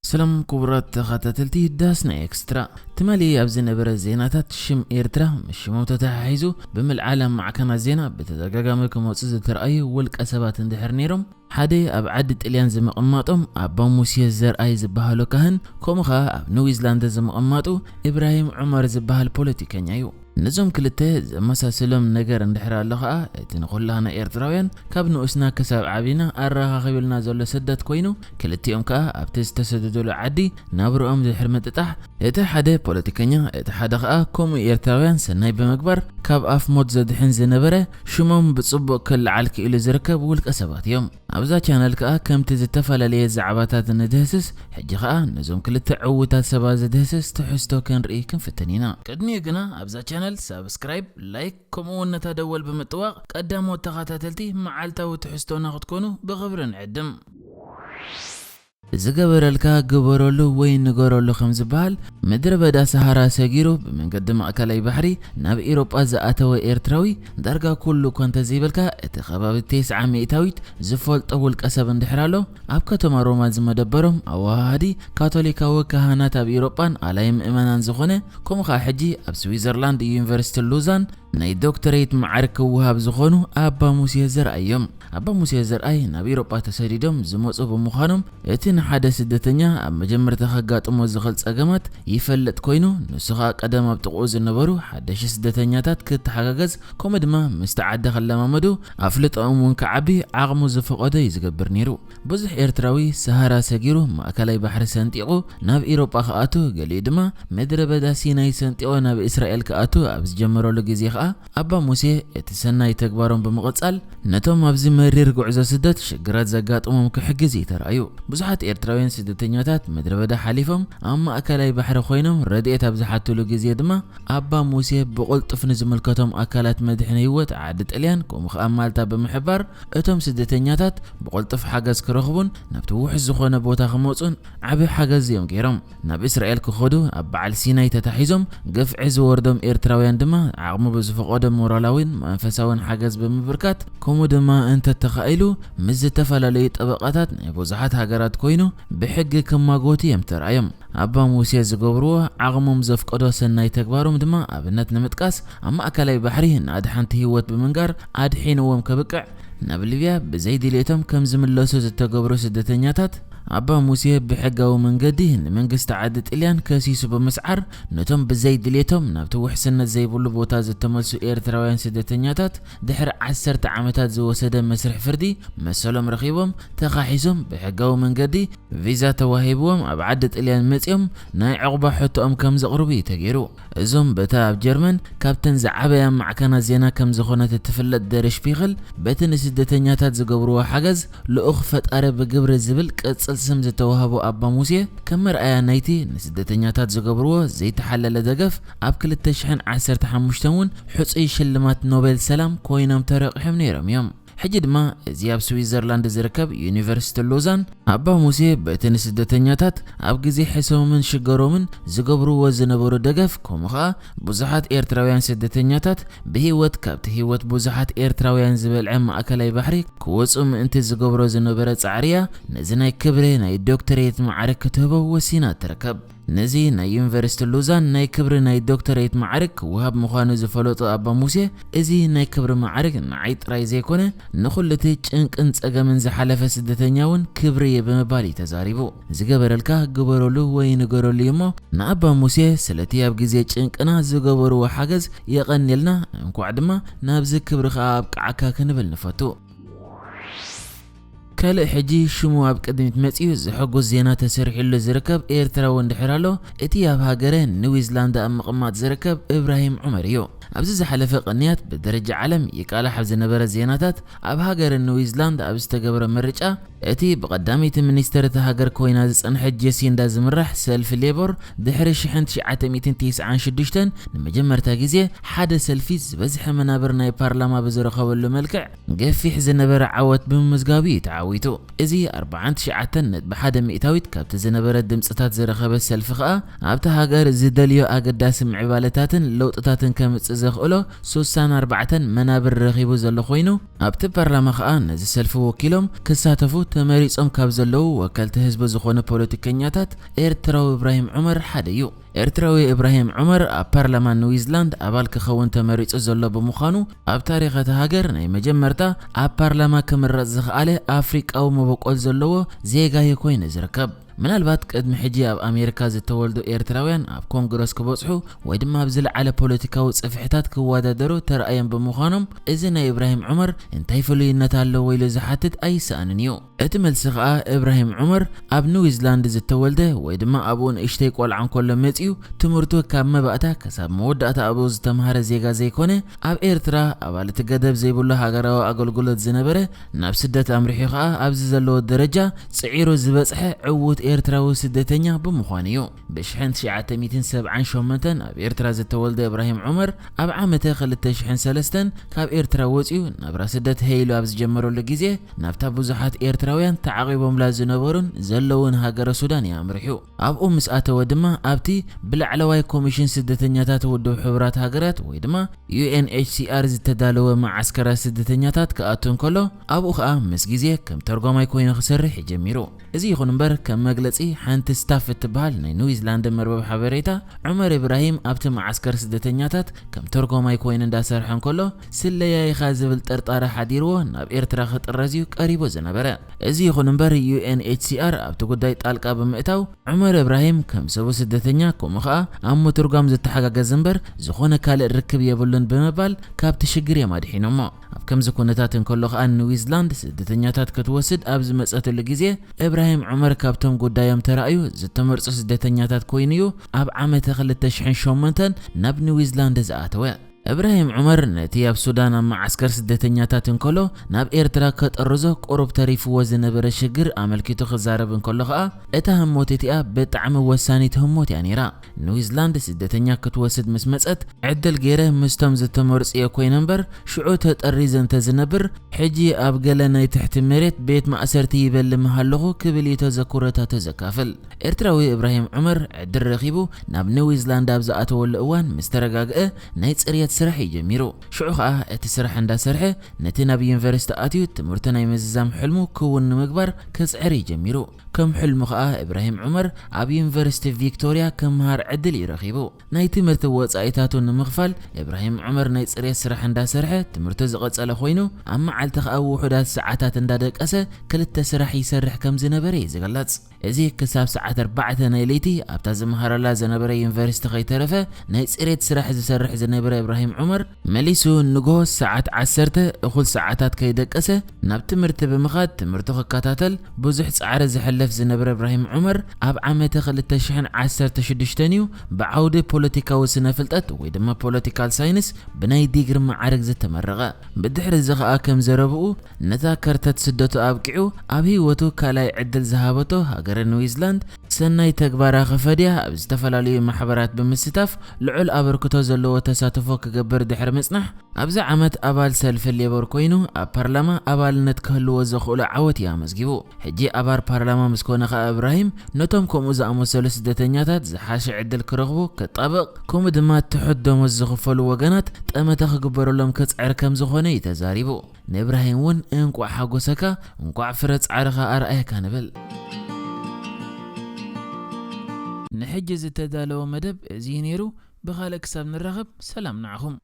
ሰላም ክቡራት ተኸታተልቲ ዳስና ኤክስትራ። ትማሊ ኣብ ዝነበረ ዜናታት ሽም ኤርትራ ምስ ሽሞም ተተሓሒዙ ብምልዓል ኣብ ማዕከናት ዜና ብተደጋጋሚ ክመፁ ዝተረኣዩ ውልቀ ሰባት እንድሕር ነይሮም፣ ሓደ ኣብ ዓዲ ጥልያን ዝምቕማጦም ኣባ ሙሴ ዘርኣይ ዝበሃሉ ካህን፣ ከምኡ ኸዓ ኣብ ኒውዚላንድ ዝምቕማጡ ኢብራሂም ዑመር ዝበሃል ፖለቲከኛ እዩ። ነዞም ክልተ ዘመሳስሎም ነገር እንድሕር ኣሎ ኸዓ፣ እቲ ንኹላህና ኤርትራውያን ካብ ንኡስና ክሳብ ዓቢና ኣረኻኺብልና ዘሎ ስደት ኮይኑ፣ ክልቲኦም ከኣ ኣብቲ ዝተሰደዱሉ ዓዲ ናብርኦም ድሕሪ ምጥጣሕ፣ እቲ ሓደ ፖለቲከኛ፣ እቲ ሓደ ከኣ ከምኡ ኤርትራውያን ሰናይ ብምግባር ካብ ኣፍ ሞት ዘድሕን ዝነበረ፣ ሽሞም ብጽቡቕ ክለዓል ክኢሉ ዝርከብ ውልቀ ሰባት እዮም። ኣብዛ ቻነል ከኣ ከምቲ ዝተፈላለየ ዛዕባታት ንድህስስ፣ ሕጂ ከኣ ነዞም ክልተ ዕዉታት ሰባት ዝድህስስ ትሕዝቶ ክንርኢ ክንፍትን ኢና። ቅድሚኡ ግና ኣብዛ ቻነል ሳብስክራይብ፣ ላይክ፣ ከምኡ እውን ነታ ደወል ብምጥዋቕ ቀዳሞት ተኸታተልቲ መዓልታዊ ትሕዝቶና ክትኮኑ ብኽብሪ ንዕድም። ዝገበረልካ ግበረሉ ወይ ንገረሉ ከም ዝበሃል፣ ምድረ በዳ ሰሃራ ሰጊሩ ብመንገዲ ማእከላይ ባሕሪ ናብ ኤውሮጳ ዝኣተወ ኤርትራዊ፣ ዳርጋ ኩሉ እኳ እንተዘይበልካ፣ እቲ ከባቢ ተስዓ ሚእታዊት ዝፈልጦ ውልቀ ሰብ እንድሕር ኣሎ፣ ኣብ ከተማ ሮማ ዝመደበሮም ኣወሃሃዲ ካቶሊካዊ ካህናት ኣብ ኤውሮጳን ኣላይ ምእመናን ዝኾነ፣ ከምኡ ኸኣ ሕጂ ኣብ ስዊዘርላንድ ዩኒቨርሲቲ ሉዛን ናይ ዶክተሬት ማዕርግ ክወሃብ ዝኾኑ ኣባ ሙሴ ዘርኣይ እዮም። ኣባ ሙሴ ዘርኣይ ናብ ኤውሮጳ ተሰዲዶም ዝመጹ ብምዃኖም፣ እቲ ንሓደ ስደተኛ ኣብ መጀመርታ ከጋጥሞ ዝኽእል ጸገማት ይፈልጥ ኮይኑ፣ ንሱ ኸኣ ቀደም ኣብ ጥቕኡ ዝነበሩ ሓደሽቲ ስደተኛታት ክተሓጋገዝ፣ ከምኡ ድማ ምስቲ ዓዲ ክለማመዱ፣ ኣፍልጦኦም እውን ክዓቢ ዓቕሙ ዝፈቐዶ እዩ ዝገብር ነይሩ። ብዙሕ ኤርትራዊ ሰሃራ ሰጊሩ ማእከላይ ባሕሪ ሰንጢቑ ናብ ኤውሮጳ ክኣቱ፣ ገሊኡ ድማ ምድረ በዳ ሲናይ ሰንጢቑ ናብ እስራኤል ክኣቱ ኣብ ዝጀመረሉ ግዜ ኸኣ፣ ኣባ ሙሴ እቲ ሰናይ ተግባሮም ብምቕጻል፣ ነቶም ኣብዚ መሪር ጉዕዞ ስደት ሽግራት ዘጋጥሞም ክሕግዝ እዩ ተራእዩ። ብዙሓት ኤርትራውያን ስደተኛታት ምድረ በዳ ሓሊፎም ኣብ ማእከላይ ባሕሪ ኮይኖም ረድኤት ኣብ ዝሓትሉ ግዜ ድማ፣ ኣባ ሙሴ ብቕልጡፍ ንዝምልከቶም ኣካላት መድሕን ህይወት ዓዲ ጥልያን፣ ከምኡ ኸኣ ማልታ ብምሕባር፣ እቶም ስደተኛታት ብቕልጡፍ ሓገዝ ክረኽቡን ናብቲ ውሑስ ዝኾነ ቦታ ክመጹን ዓቢ ሓገዝ እዮም ገይሮም። ናብ እስራኤል ክኸዱ ኣብ በዓል ሲናይ ተታሒዞም ግፍዒ ዝወርዶም ኤርትራውያን ድማ ዓቕሙ ብዝፈቐዶ ሞራላዊን መንፈሳውን ሓገዝ ብምብርካት፣ ከምኡ ድማ እንተተኻኢሉ ምስ ዝተፈላለዩ ጠበቓታት ናይ ብዙሓት ሃገራት ኮይኑ ብሕጊ ክማጎቱ እዮም ተራእዮም። ኣባ ሙሴ ዝገብርዎ ዓቕሞም ዘፍቀዶ ሰናይ ተግባሮም ድማ ኣብነት ንምጥቃስ፣ ኣብ ማእከላይ ባሕሪ ንኣድሓንቲ ህይወት ብምንጋር ኣድሒንዎም ከብቅዕ፣ ናብ ሊብያ ብዘይ ድሌቶም ከም ዝምለሱ ዝተገብሩ ስደተኛታት፣ ኣባ ሙሴ ብሕጋዊ መንገዲ ንመንግስቲ ዓዲ ጥልያን ከሲሱ ብምስዓር፣ ነቶም ብዘይ ድሌቶም ናብቲ ውሕስነት ዘይብሉ ቦታ ዝተመልሱ ኤርትራውያን ስደተኛታት፣ ድሕሪ ዓሰርተ ዓመታት ዝወሰደ መስርሕ ፍርዲ፣ መሰሎም ረኺቦም፣ ተኻሒሶም፣ ብሕጋዊ መንገዲ ቪዛ ተዋሂብዎም ኣብ ዓዲ ጥልያን መጺኦም ናይ ዕቑባ ሕቶኦም ከም ዘቕርቡ እዩ ተገይሩ። እዞም በታ ኣብ ጀርመን ካብተን ዝዓበያ ማዕከናት ዜና ከም ዝኾነት እትፍለጥ ደር ሽፒኽል፣ በቲ ንስደተኛታት ዝገብርዎ ሓገዝ ልኡኽ ፈጣሪ ብግብሪ ዝብል ቅጽል ስም ዝተዋህቦ ኣባ ሙሴ፣ ከም መርኣያ ናይቲ ንስደተኛታት ዝገብርዎ ዘይተሓለለ ደገፍ፣ ኣብ ክልተ ሽሕን ዓሰርተ ሓሙሽተን እውን ሕጹይ ሽልማት ኖቤል ሰላም ኮይኖም ተረቂሖም ነይሮም እዮም። ሕጂ ድማ እዚ ኣብ ስዊዘርላንድ ዝርከብ ዩኒቨርሲቲ ሎዛን፣ ኣባ ሙሴ በቲ ንስደተኛታት ኣብ ግዜ ሕሰሞምን ሽገሮምን ዝገብርዎ ዝነበሩ ደገፍ፣ ከምኡ ኸኣ ብዙሓት ኤርትራውያን ስደተኛታት ብህይወት ካብቲ ህይወት ብዙሓት ኤርትራውያን ዝበልዐ ማእከላይ ባሕሪ ክወጹ ምእንቲ ዝገብሮ ዝነበረ ጻዕሪ እያ፣ ነዚ ናይ ክብሪ ናይ ዶክተሬት ማዕርግ ክትህቦ ወሲና ትርከብ። ነዚ ናይ ዩኒቨርሲቲ ሉዛን ናይ ክብሪ ናይ ዶክተሬት ማዕርግ ክወሃብ ምዃኑ ዝፈለጡ ኣባ ሙሴ፣ እዚ ናይ ክብሪ ማዕርግ ንዓይ ጥራይ ዘይኮነ፣ ንኹሉ እቲ ጭንቅን ጸገምን ዝሓለፈ ስደተኛ እውን ክብሪ እዩ ብምባል እዩ ተዛሪቡ። ዝገበረልካ ግበረሉ ወይ ንገረሉ እዩ እሞ፣ ንኣባ ሙሴ ስለቲ ኣብ ግዜ ጭንቅና ዝገበርዎ ሓገዝ የቐንየልና፣ እንኳዕ ድማ ናብዚ ክብሪ ከኣ ኣብቅዓካ ክንብል ንፈቱ። ካልእ ሕጂ ሽሙ ኣብ ቅድሚት መጺኡ ዘሐጉስ ዜና ተሰሪሑሉ ዝርከብ ኤርትራዊ እንድሕር ኣሎ፣ እቲ ኣብ ሃገረ ኒውዚላንድ ኣብ ምቕማጥ ዝርከብ እብራሂም ዑመር እዩ። ኣብዚ ዝሓለፈ ቅንያት ብደረጃ ዓለም ይቃላሕ ኣብ ዝነበረ ዜናታት፣ ኣብ ሃገረ ኒውዚላንድ ኣብ ዝተገብረ ምርጫ፣ እቲ ብቐዳመይቲ ሚኒስተር እታ ሃገር ኮይና ዝጸንሐት ጀሲንዳ ዝምራሕ ሰልፊ ሌቦር፣ ድሕሪ ሽሕን ትሽዓተ ሚእትን ትስዓን ሽዱሽተን ንመጀመርታ ግዜ ሓደ ሰልፊ ዝበዝሐ መናብር ናይ ፓርላማ ብዝረኸበሉ መልክዕ፣ ገፊሕ ዝነበረ ዓወት ብምምዝጋቡ እዩ ተዓዊቱ። እዚ ኣርባዓን ትሽዓተን ነጥቢ ሓደ ሚእታዊት ካብቲ ዝነበረ ድምጽታት ዝረኸበ ሰልፊ ከኣ፣ ኣብታ ሃገር ዝደልዮ ኣገዳሲ ምዕባለታትን ለውጥታትን ከምጽእ ዘኽእሎ ስሳን ኣርባዕተን መናብር ረኺቡ ዘሎ ኮይኑ፣ ኣብቲ ፓርላማ ከኣ ነዚ ሰልፊ ወኪሎም ክሳተፉ ተመሪጾም ካብ ዘለዉ ወከልቲ ህዝቢ ዝኾነ ፖለቲከኛታት ኤርትራዊ እብራሂም ዑመር ሓደ እዩ። ኤርትራዊ እብራሂም ዑመር ኣብ ፓርላማ ኒውዚላንድ ኣባል ክኸውን ተመሪጹ ዘሎ ብምዃኑ፣ ኣብ ታሪኽ እታ ሃገር ናይ መጀመርታ ኣብ ፓርላማ ክምረጽ ዝኸኣለ ኣፍሪቃዊ መበቆል ዘለዎ ዜጋ እዩ ኮይኑ ዝርከብ። ምናልባት ቅድሚ ሕጂ ኣብ ኣሜሪካ ዝተወልዱ ኤርትራውያን ኣብ ኮንግረስ ክበጽሑ ወይ ድማ ኣብ ዝለዓለ ፖለቲካዊ ጽፍሕታት ክወዳደሩ ተራእዮም ብምዃኖም፣ እዚ ናይ እብራሂም ዑመር እንታይ ፍሉይነት ኣለዎ ኢሉ ዝሓትት ኣይሰኣንን እዩ። እቲ መልሲ ከኣ እብራሂም ዑመር ኣብ ኒውዚላንድ ዝተወልደ ወይ ድማ ኣብኡ ንእሽተይ ቆልዓ እንከሎ መጺኡ ትምህርቱ ካብ መባእታ ክሳብ መወዳእታ ኣብኡ ዝተምሃረ ዜጋ ዘይኮነ፣ ኣብ ኤርትራ ኣባል እቲ ገደብ ዘይብሉ ሃገራዊ ኣገልግሎት ዝነበረ፣ ናብ ስደት ኣምሪሑ ከኣ ኣብዚ ዘለዎ ደረጃ ጽዒሩ ዝበጽሐ ዕዉት ኤርትራዊ ስደተኛ ብምዃኑ እዩ። ብ ትሽዓተ ሚእትን ሰብዓን ሸሞንተን ኣብ ኤርትራ ዝተወልደ እብራሂም ዑመር ኣብ ዓመተ ክልተ ሽሕን ሰለስተን ካብ ኤርትራ ወጺኡ ናብራ ስደት ሄይሉ ኣብ ዝጀመረሉ ግዜ ናብታ ብዙሓት ኤርትራውያን ተዓቒቦምላ ዝነበሩን ዘለውን ሃገረ ሱዳን እዩ ኣምሪሑ። ኣብኡ ምስ ኣተወ ድማ ኣብቲ ብላዕለዋይ ኮሚሽን ስደተኛታት ውድብ ሕቡራት ሃገራት ወይ ድማ ዩ ኤን ኤች ሲ ኣር ዝተዳለወ መዓስከራት ስደተኛታት ክኣቱ እንከሎ ኣብኡ ከኣ ምስ ግዜ ከም ተርጓማይ ኮይኑ ክሰርሕ እዩ ጀሚሩ። እዚ ይኹን እምበር ከም መግለጺ ሓንቲ ስታፍ እትበሃል ናይ ኒውዚላንድ መርበብ ሓበሬታ ዑመር እብራሂም ኣብቲ መዓስከር ስደተኛታት ከም ተርጓማይ ኮይኑ እንዳሰርሐ እንከሎ ስለያይኻ ዝብል ጥርጣረ ሓዲርዎ ናብ ኤርትራ ክጥረዝ እዩ ቀሪቡ ዝነበረ። እዚ ይኹን እምበር ዩ ኤን ኤች ሲ ኣር ኣብቲ ጉዳይ ጣልቃ ብምእታው ዑመር እብራሂም ከም ሰቡ ስደተኛ ከምኡ ኸኣ ኣብ ምትርጓም ዝተሓጋገዝ እምበር ዝኾነ ካልእ ርክብ የብሉን ብምባል ካብቲ ሽግር እዮም ኣድሒኖሞ። ኣብ ከምዚ ኩነታት እንከሎ ኸኣ ኒውዚላንድ ስደተኛታት ክትወስድ ኣብ ዝመጸትሉ ግዜ እብራሂም ዑመር ካብቶም ጉዳዮም ተራእዩ ዝተመርጹ ስደተኛታት ኮይኑ እዩ ኣብ ዓመተ ክልተ ሽሕን ሸሞንተን ናብ ኒውዚላንድ ዝኣተወ። እብራሂም ዑመር ነቲ ኣብ ሱዳን ኣብ መዓስከር ስደተኛታት እንከሎ ናብ ኤርትራ ከጠርዞ ቁሩብ ተሪፍዎ ዝነበረ ሽግር ኣመልኪቱ ክዛረብ እንከሎ ኸኣ እታ ህሞት እቲኣ ብጣዕሚ ወሳኒት ህሞት እያ ነይራ። ኒውዚላንድ ስደተኛ ክትወስድ ምስ መጸት ዕድል ገይረ ምስቶም ዝተመርጹ እየ ኮይነ እምበር ሽዑ ተጠሪዘ እንተ ዝነብር ሕጂ ኣብ ገለ ናይ ትሕቲ መሬት ቤት ማእሰርቲ ይበሊ ምሃለኹ ክብል እዩ ተዘክሮታቱ ዘካፍል። ኤርትራዊ እብራሂም ዑመር ዕድል ረኺቡ ናብ ኒውዚላንድ ኣብ ዝኣተወሉ እዋን ምስ ተረጋግአ ናይ ጽርየት ስራሕ እዩ ጀሚሩ። ሽዑ ኸኣ እቲ ስራሕ እንዳሰርሐ ነቲ ናብ ዩኒቨርሲቲ ኣትዩ ትምህርቱ ናይ ምዝዛም ሕልሙ ክውን ንምግባር ክጽዕር እዩ ጀሚሩ። ከም ሕልሙ ኸኣ እብራሂም ዑመር ኣብ ዩኒቨርሲቲ ቪክቶርያ ክምሃር ዕድል እዩ ረኺቡ። ናይ ትምህርቲ ወጻኢታቱ ንምኽፋል እብራሂም ዑመር ናይ ጽርየት ስራሕ እንዳሰርሐ ትምህርቱ ዝቐጸለ ኮይኑ ኣብ መዓልቲ ኸኣ ውሑዳት ሰዓታት እንዳደቀሰ ክልተ ስራሕ ይሰርሕ ከም ዝነበረ እዩ ዝግለጽ። እዚ ክሳብ ሰዓት ኣርባዕተ ናይ ለይቲ ኣብታ ዝመሃረላ ዝነበረ ዩኒቨርሲቲ ከይተረፈ ናይ ጽሬት ስራሕ ዝሰርሕ ዝነበረ እብራሂም ዑመር መሊሱ ንግሆ ሰዓት ዓሰርተ እኹል ሰዓታት ከይደቀሰ ናብ ትምህርቲ ብምኻድ ትምህርቱ ክከታተል ብዙሕ ጻዕሪ ዝሕለፍ ዝነበረ እብራሂም ዑመር ኣብ ዓመተ ክልተ ሽሕን ዓሰርተ ሽዱሽተን እዩ ብዓውዲ ፖለቲካዊ ስነ ፍልጠት ወይ ድማ ፖለቲካል ሳይንስ ብናይ ዲግሪ መዓርግ ዝተመረቐ። ብድሕሪ እዚ ኸኣ ከም ዘረብኡ ነታ ከርተት ስደቱ ኣብቂዑ ኣብ ህይወቱ ካልኣይ ዕድል ዝሃበቶ ሃገረ ኒውዚላንድ ሰናይ ተግባራ ክፈድያ ኣብ ዝተፈላለዩ ማሕበራት ብምስታፍ ልዑል ኣበርክቶ ዘለዎ ተሳትፎ ክገብር ድሕሪ ምጽናሕ ኣብዚ ዓመት ኣባል ሰልፊ ሌበር ኮይኑ ኣብ ፓርላማ ኣባልነት ክህልዎ ዘኽእሎ ዓወት እዩ ኣመዝጊቡ። ሕጂ ኣባል ፓርላማ ምስ ኮነ ኸኣ እብራሂም ነቶም ከምኡ ዝኣመሰሉ ስደተኛታት ዝሓሸ ዕድል ክረኽቡ ክጣበቕ ከምኡ ድማ ትሑት ደሞዝ ዝኽፈሉ ወገናት ጠመተ ክግበረሎም ክጽዕር ከም ዝኾነ እዩ ተዛሪቡ። ንእብራሂም እውን እንቋዕ ሓጎሰካ እንቋዕ ፍረ ጻዕርኻ ኣርኣየካ ንብል። ንሕጂ ዝተዳለወ መደብ እዚ እዩ ነይሩ። ብኻልእ ክሳብ ንራኸብ ሰላም ንዓኹም።